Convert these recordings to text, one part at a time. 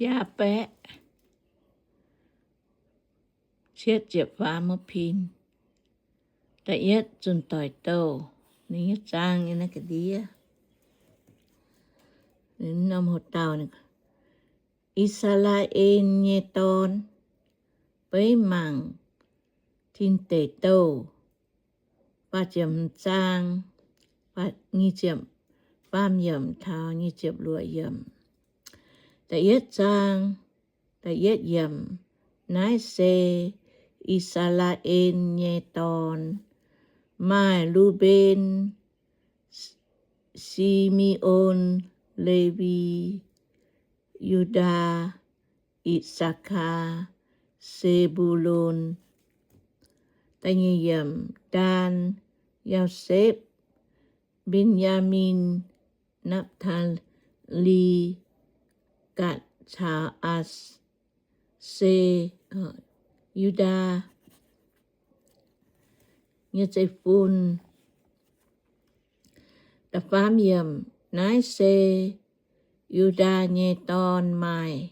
biaa baeqv cietv ziepc faam mv pin. Da'yietv zunh doic douh, ninh nyei zaang nyei naaiv ga'ndiev, norm hoc dauh, I^saa^laa^en nyei Dorn, beiv mangc tin deic douh, faah ziepc hmz zaang, nyic ziepc faam yiemc taux nyic ziepc luoqc yiemc. Da'yietv zaang, da'yietv yiemc. Naaiv se I^saa^laa^en nyei dorn, maaih Lu^mben, Si^me^on, Lewi, Yu^ndaa, I^saa^kaa, Se^mbu^lon, da'nyeic yiemc, Ndaan, Yosepv, Mben^yaa^min, Napv^taa^li, Gaatc caux Aa Se, Yu^ndaa nyei zeiv-fun. Da'faam yiemc. Naaiv se Yu^ndaa nyei dorn maaih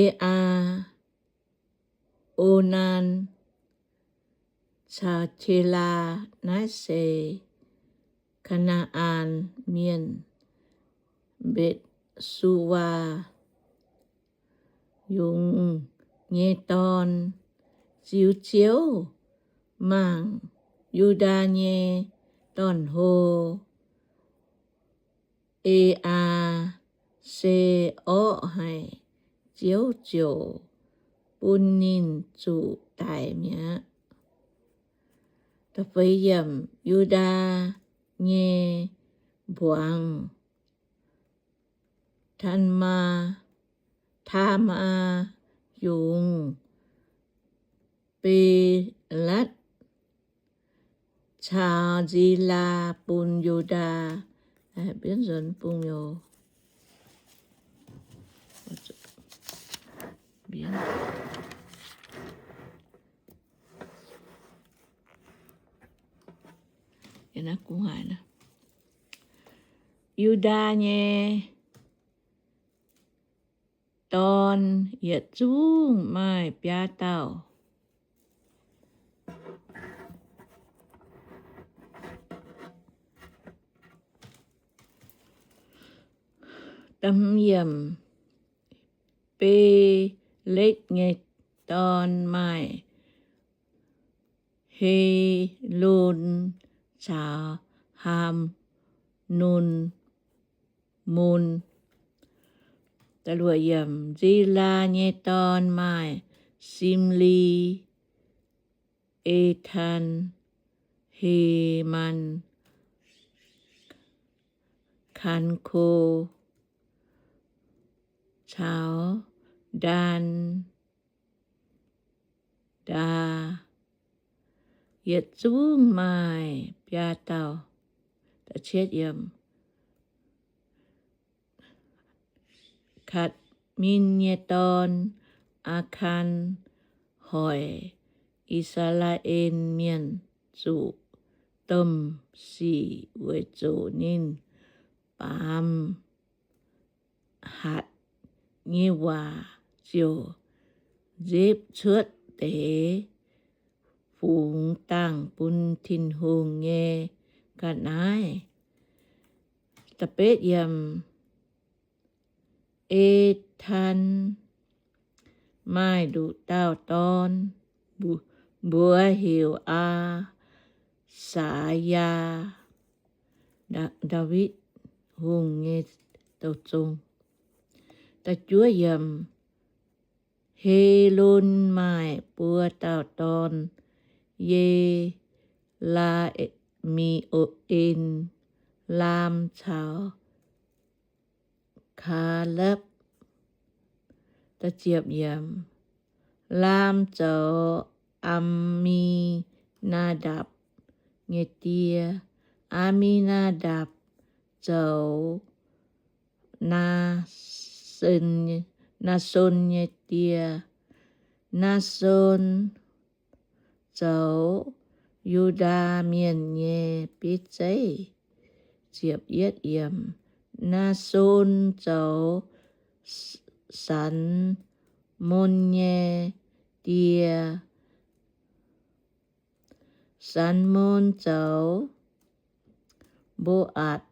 Ea, Onaan caux Selaa. Naaiv se Kaa^naa^an Mienh, Mbetc^su^waa, yungz nyei dorn. Ziux Ziouv mangc Yu^ndaa nyei dorn-hlo, Ea, Se orqv haic, Ziouv ziouc bun ninh zuqc daic mi'aqv. Da'feix yiemc. Yu^ndaa nyei mbuangz, Taa^maa, Taa^maa, yungz Belatv caux Zilaa bun Yu^ndaa. Yu^ndaa nyei dorn yietc zungv maaih biaa dauh. Da'hmz yiemc. Beletv nyei dorn maaih Helon caux Ham^non, Mon. Zilaa nyei dorn maaih Simli, Ethaan, Hemaan, Kaalko caux Ndaan, Ndaa, yietc zungv maaih biaa dauh. Katc^min nyei dorn, Aa^kaan, hoic I^saa^laa^en Mienh zuqc domh sic weic zuqc ninh baamz hatc nyei waac ziouc nzipc cuotv deix fungx dangh bun Tin-Hungh nyei ga'naaiv. Ethaan maaih nduqc dauh dorn, mbuox heuc Aa^saa^yaa, Ndaawitv Hungh nyei douh zong. Helon maaih buo dauh dorn, Ye^laa^mi^en, Laam caux Kaalepv. Laam zoux Am^mi^naa^ndapc nyei die. Am^mi^naa^ndapc zoux Naa^son nyei die. Naa^son zoux Yu^ndaa Mienh nyei bieiv zeiv. Naa^son zoux Sanc^mon nyei die. Sanc^mon zoux Mbo^aatc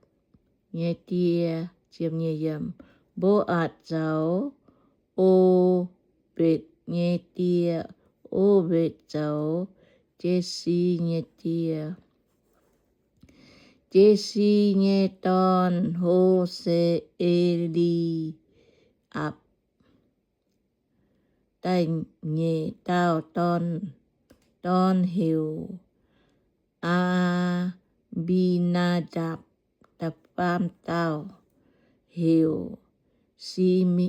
nyei die. Mbo^aatc zoux O^mbetc nyei die. O^mbetc zoux Jesi nyei die. Jesi nyei dorn, Hose^e^li^apc. Da'nyeic dauh dorn, dorn heuc Aa^mbi^naa^ndapc. Da'faam dauh heuc Si^mi^aa.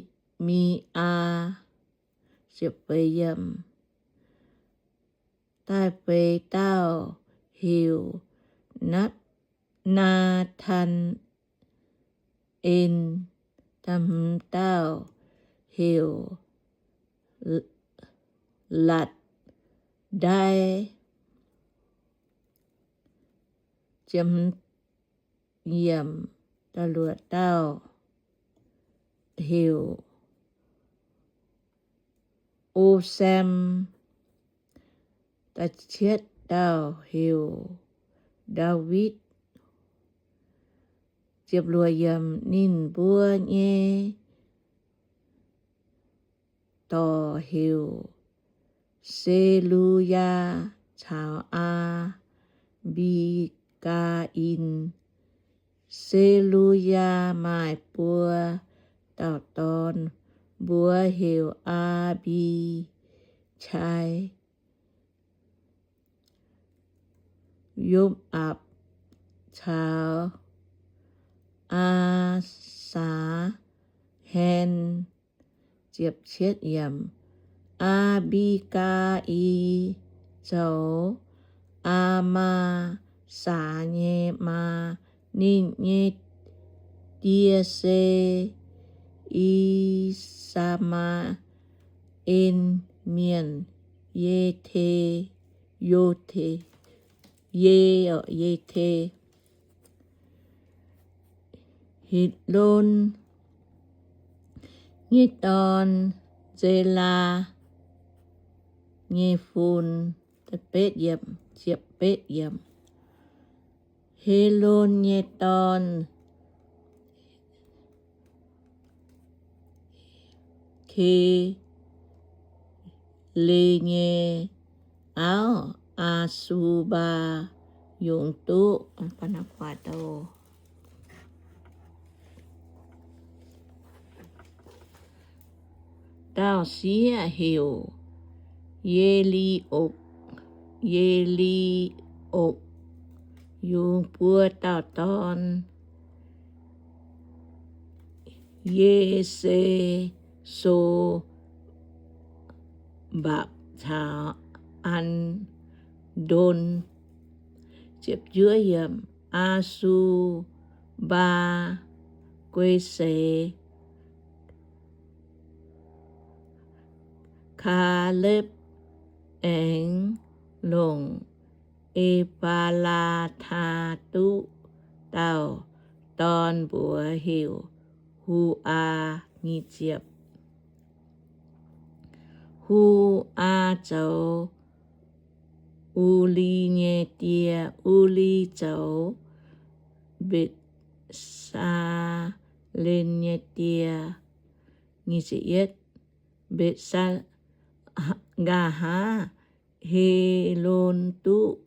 Da'feix dauh heuc Naa^, Naa^taan^en. Da'hmz dauh heuc Latv^ndai. Da'luoqc dauh heuc O^sam. Da'cietv dauh heuc Ndaawitv. Ninh mbuo nyei dorc heuc Se^lu^yaa caux Aa^mbi^gaa^in. Se^lu^yaa maaih buo dauh dorn, mbuox heuc Aa^mbi^qai, Yo^aapc caux Aa^saax^hen. Aa^mbi^gaa^i zoux Aa^maa^saax nyei maa. Ninh nyei die se I^saa^maa^en Mienh, Ye^te, Yo^te, Ye, Ye^te. Helon nyei dorn, Zelaa nyei fun. Helon nyei dorn, Ke le nyei auv, Aa^su^mbaa, yungz duqv dauh sieqv heuc Ye^li^okc, Ye^li^okc, yungz buo dauh dorn, Ye^se^so^mbapc caux An^ndon. Aa^su^mbaa guei seix. Kaalepv aengx longc E^faa^laa^taa duqv dauh dorn mbuox heuc Hu^aa. Hu^aa zoux U^li nyei die. U^li zoux Mbetc^saa^len nyei die. Mbetc^saa, nqa'haav Helon duqv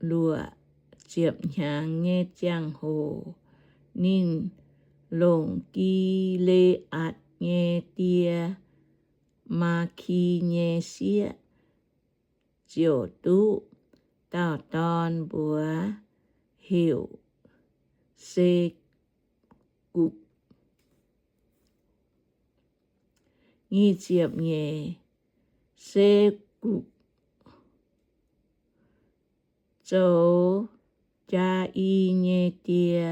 luoqc ziepc hnyangx nyei ziangh hoc, ninh longc Gi^le^aatc nyei die, Maaki nyei sieqv, ziouc duqv dauh dorn mbuox heuc Se^gupc. Nyic ziepc nyeic, Se^gupc zoux Jaa^i nyei die.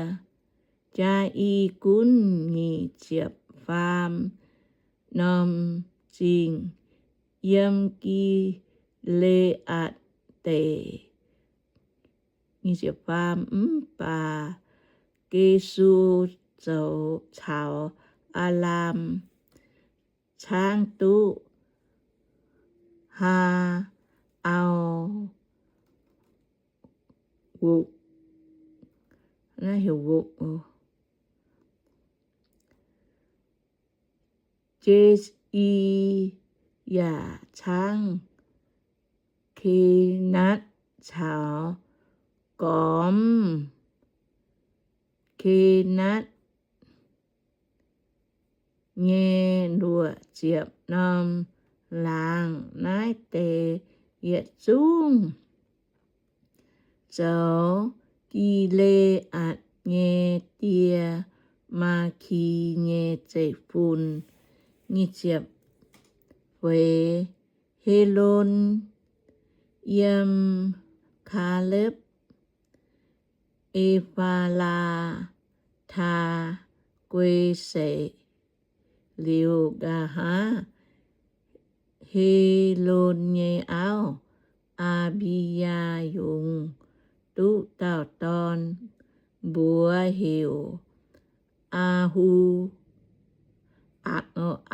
Jaa^i gunv nyic ziepc faam norm zingh yiem Gi^le^aatc Deic. Mv baac Gesu zoux caux Aa^laam caangv duqv haa auv-vukv, naaiv heuc vukv, Jeiv^i yaac caangv Kenatv caux gormx Kenatv nyei luoqc ziepc norm laangz. Naaiv deix yietc zungv zoux Gi^le^aatc nyei die, Maa^ki, nyei zeiv-fun. Feix, Helon yiem Kaalepv E^faa^laa^taa guei seix liuz, nqa'haav Helon nyei auv, Aa^mbi^yaa, yungz duqv dauh dorn, mbuox heuc Aa^hu, Aa,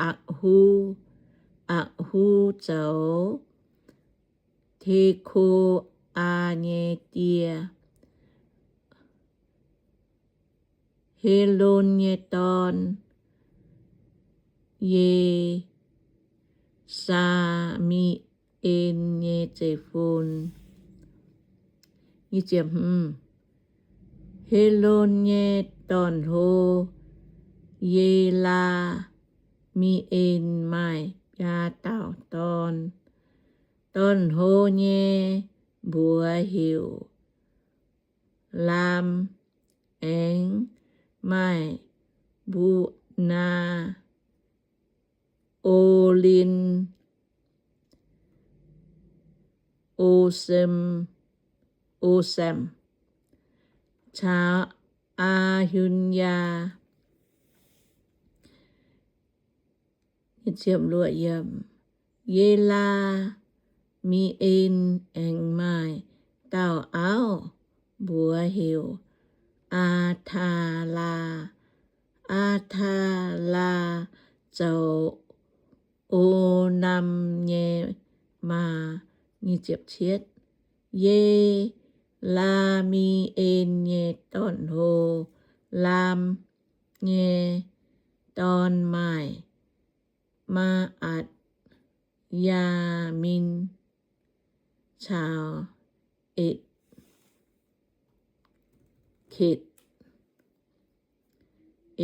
Aa^hu. Aa^hu zoux Te^ko^aa nyei die. Helon nyei dorn, Ye^saa^mi^en nyei zeiv-fun. Helon nyei dorn-hlo, Ye^laa^mi^en, maaih biaa dauh dorn. Dorn-hlo nyei mbuox heuc Laam, aengx maaih Mbutc^naa, Olin, Osem, Osem, caux Aa^hun^yaa. Ye^laa^mi^en aengx maaih dauh auv, mbuox heuc Aa^taa^laa. Aa^taa^laa zoux Onam nyei maa. Ye^laa^mi^en nyei dorn-hlo, Laam, nyei dorn maaih Maa^atv, Yaamin caux Etv^ketv,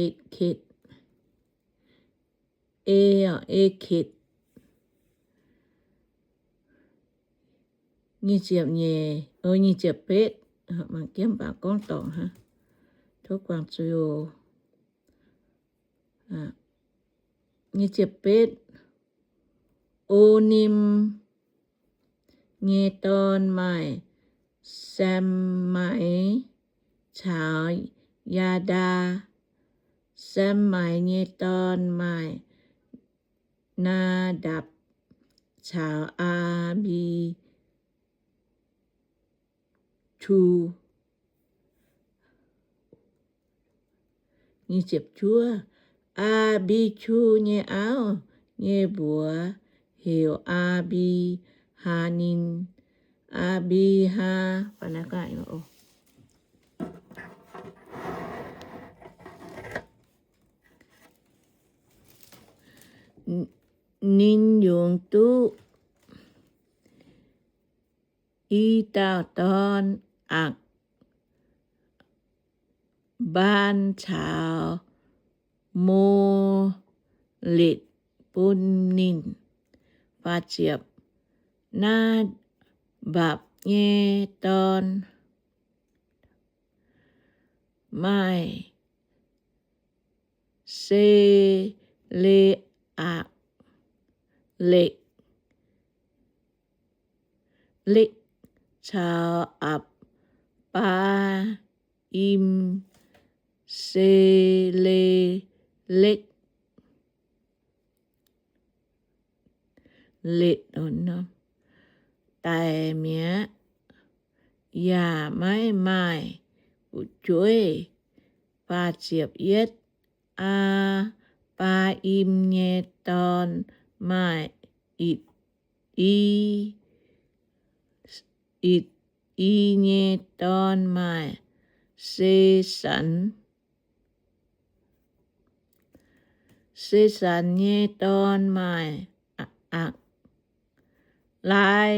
Etv^ketv, E, Etv^ketv. Nyic ziepc nyeic, nyic ziepc betv, mangc jienv mv baac gorngv dorngc hnangv. Tov guangc zuiz oc. Nyic ziepc betv. Onim nyei dorn maaih Sammaix caux Yaadaa. Sammaix nyei dorn maaih Naa^ndapc caux Aa^mbi tu. Aa^mbi^tu nyei auv nyei mbuox heuc Aa^mbi^haa^nin. Aa^mbi^haa, ninh yungz duqv i dauh dorn, Akc^mbaan, caux Mo^letc bun ninh. Naa^ndapc nyei dorn maaih Se^le^akc, Lekc, Lekc caux Apc^baa^im. Se^le^lekc, Lekc daic mi'aqv, yaac maiv maaih fu'jueiv. Faah ziepc yietv, Aa^baa^im nyei dorn maaih Itc^i, Itc^i nyei dorn maaih Se^sanx. Se^sanx nyei dorn maaih Aa^lai.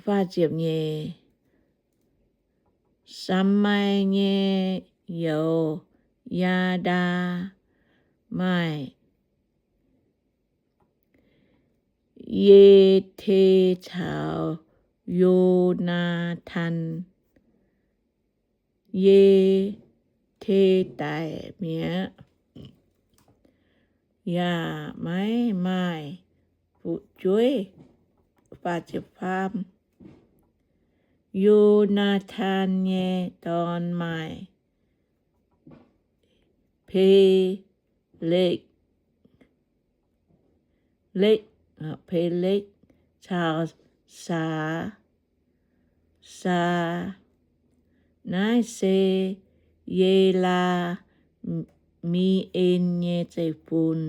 Faah ziepc nyeic, Samai nyei youz, Yaa^ndaa, maaih Ye^te caux Yo^naa^tan. Ye^te daic mi'aqv, yaac maiv maaih fu'jueiv. Yo^naa^tan nyei dorn maaih Pe^lekv, Pe^lekv caux Saa, Saa. Naaiv se Ye^laa^mi^en nyei zeiv-fun.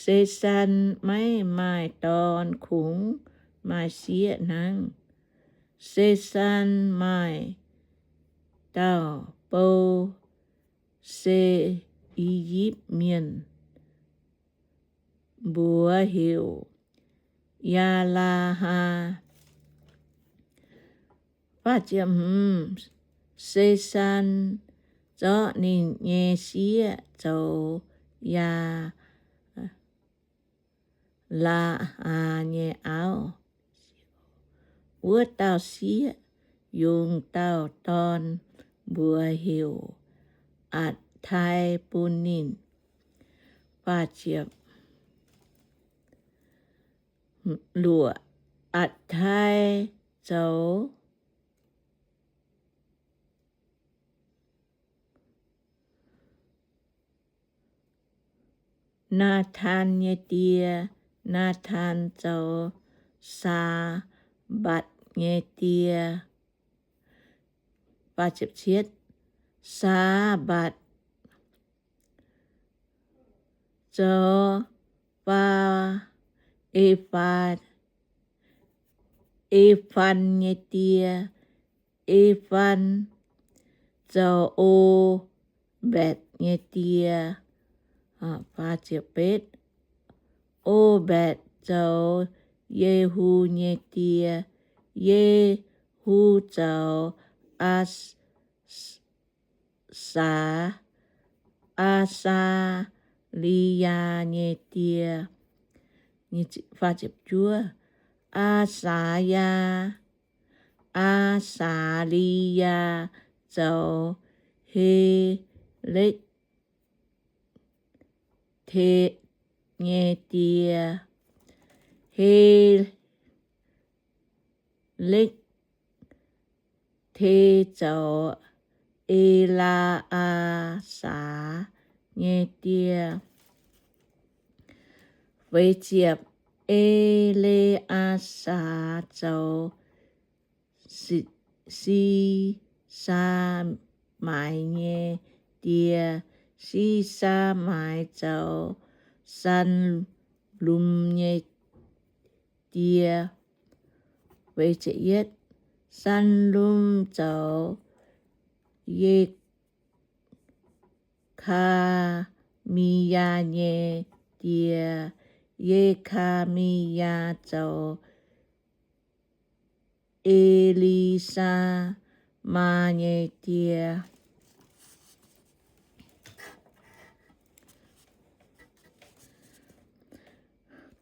Se^san maiv maaih dorn, kungx maaih sieqv hnangv. Se^san maaih dauh bou, se I^yipv Mienh, mbuox heuc Yaa^laa^haa. Se^san zorqv ninh nyei sieqv zoux Yaa^laa^haa nyei auv. Wuov dauh sieqv yungz dauh dorn, mbuox heuc Atc^tai bun ninh. Luoqc, Atc^tai zoux Naa^tan nyei die. Naa^tan zoux Saa^mbatc nyei die. Saa^mbatc zoux Faa, Efaa, Efaan nyei die. Efaan zoux O^mbatc nyei die. Obadc zoux Yehu nyei die. Yehu zoux Aa, Aa^saa, Aa^saa^li^yaa nyei die. Aa^saa^yaa, Aa^saa^li^yaa zoux He^lekv te nyei die. He^lekv te zoux E^laa^aa^saa nyei die. Feix ziepc, E^le^aa^saa zoux Si, Sisaa^maix nyei die. Sisaa^maix zoux Saalum nyei die. Saalum zoux Ye^kaa^mi^yaa nyei die. Ye^kaa^mi^yaa zoux E^li^saa^maa nyei die.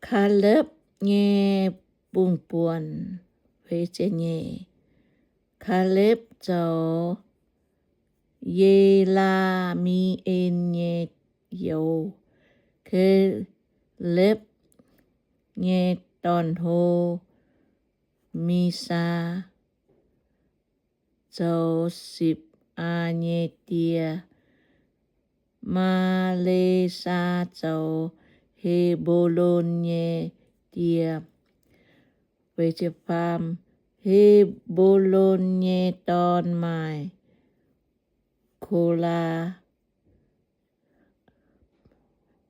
Kaalepv nyei bung-buonc. Kaalepv zoux Ye^laa^mi^en nyei youz. Kaalepv nyei dorn-hlo, Misaa, zoux Sipv^aa nyei die. Maa^le^saa zoux He^mbo^lon nyei die. He^mbo^lon nyei dorn maaih Ko^laa,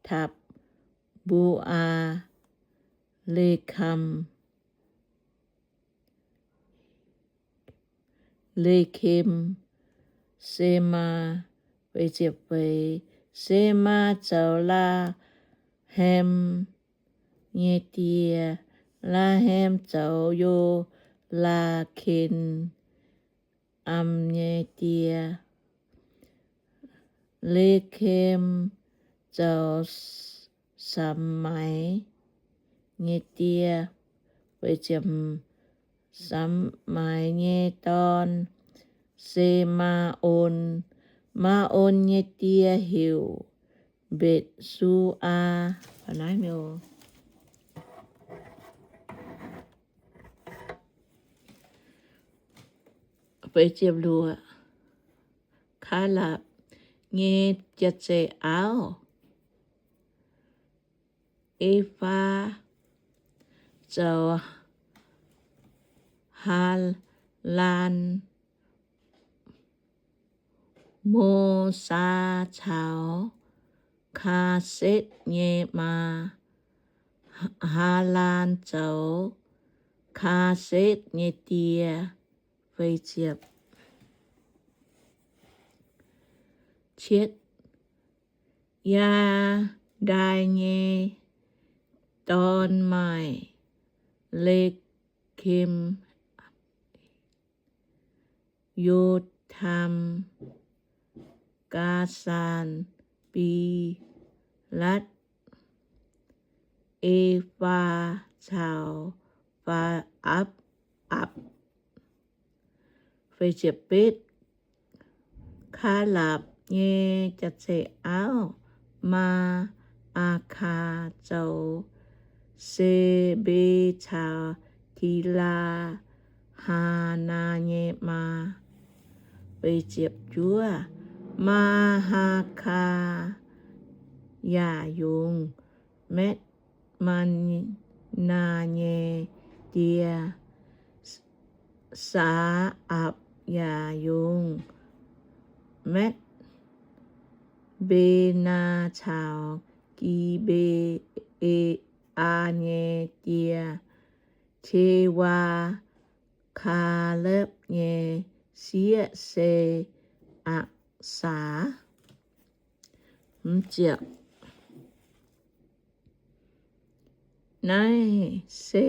Taq^mbo^aa, Lekem, Lekem, Semaa. Semaa zoux Laa^ham nyei die. Laa^ham zoux Yo^laa^ken^am nyei die. Lekem zoux Samaiv nyei die. Samaiv nyei dorn se Maa^on. Maa^on nyei die heuc Mbetc^su^aa. Kaalapc nyei jaav-zeih auv, Efaa, zoux Haalaan, Mosaa caux Kaasetv nyei maa. Haalaan zoux Kaasetv nyei die. Cietv, Yaadai nyei dorn maaih Lekem, Yotam, Gaasaan, Bilatv, Efaa caux Faa^apc. Kaalapc nyei jaav-zeih auv, Maa^aa^kaa, zoux Sebe caux Tilaa, Haanaa nyei maa. Maa^haa^kaa yaac yungz Makv^maa^naa nyei die. Saa^apc yaac yungz Makv^mbe^naa caux Gi^mbe^aa nyei die. Tewaa, Kaalepv nyei sieqv se Aksaa. Naaiv se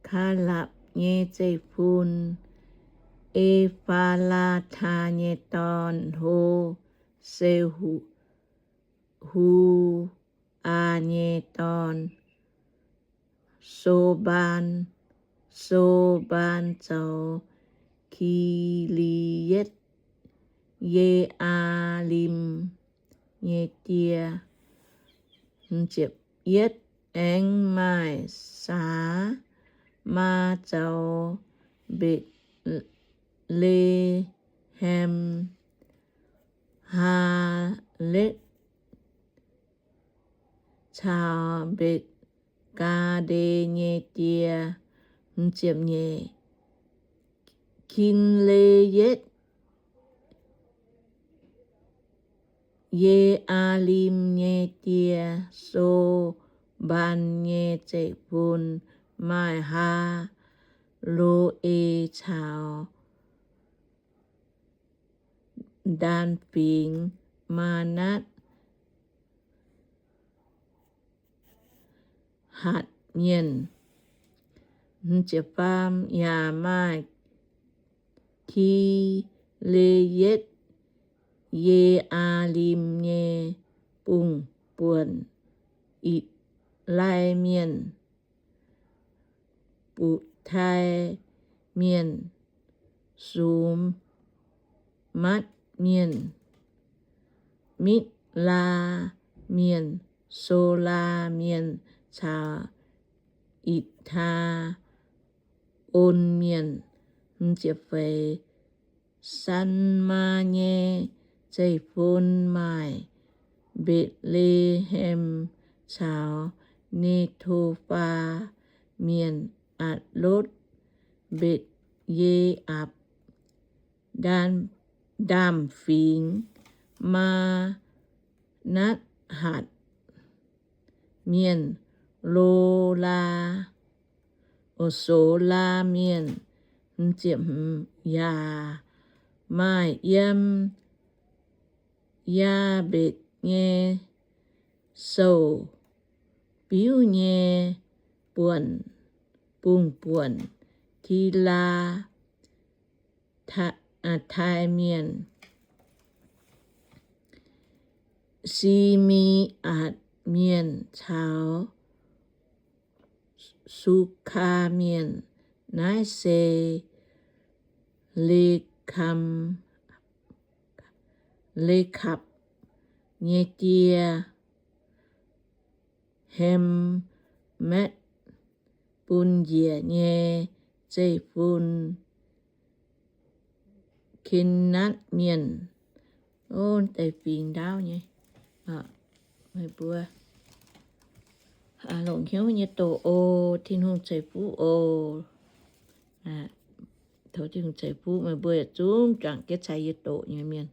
Kaalapc nyei zeiv-fun. E^faa^laa^taa nyei dorn, Hlo, se Hu, Hu^aa nyei dorn, Sobaan. Sobaan zoux Ki^li^etv, Ye^aa^lim nyei die. Yietv, aengx maaih Saamaa zoux Mbetc^le^ham, Haaletv caux Mbetc^gaa^nde nyei die. Kin^le^yetv, Ye^aa^lim nyei die. Sobaan nyei zeiv-fun maaih Haa^lo^e caux Ndaan Fingx Maanatv, Hatc Mienh. Yaac maaih Ki^le^yetv, Ye^aa^lim nyei bung-buonc, Itc^lai Mienh, Butc^tai Mienh, Sumx, Matv Mienh, Mitv^laa Mienh, Solaa Mienh caux Itc^taa on Mienh. Sanmaa nyei zeiv-fun maaih Mbetc^le^ham caux Ne^to^faa Mienh, Atc^lotv Mbetc^ye^apc, Ndaam Fingx, Maa^natv^hatc Mienh, Lolaa, Solaa Mienh, yaac maaih yiem Yaa^mbetc nyei sou-biuv nyei buonc, bungh buonc, Tilaa, tai Mienh, Si^mi^atc Mienh caux Sukaa Mienh. Naaiv se Le^kam, Lekapc nyei die, Hemmetv bun njiec nyei zeiv-fun, Kenatv Mienh. Deix fingx ndaauv nyei. Meih mbuo longc hnyouv nyei doqc oc. Tin-Hungh ceix fuqv oc. Tov Tin-Hungh ceix fuqv meih mbuo yietc zungv juangc jienv caux yie doqc nyei mienh.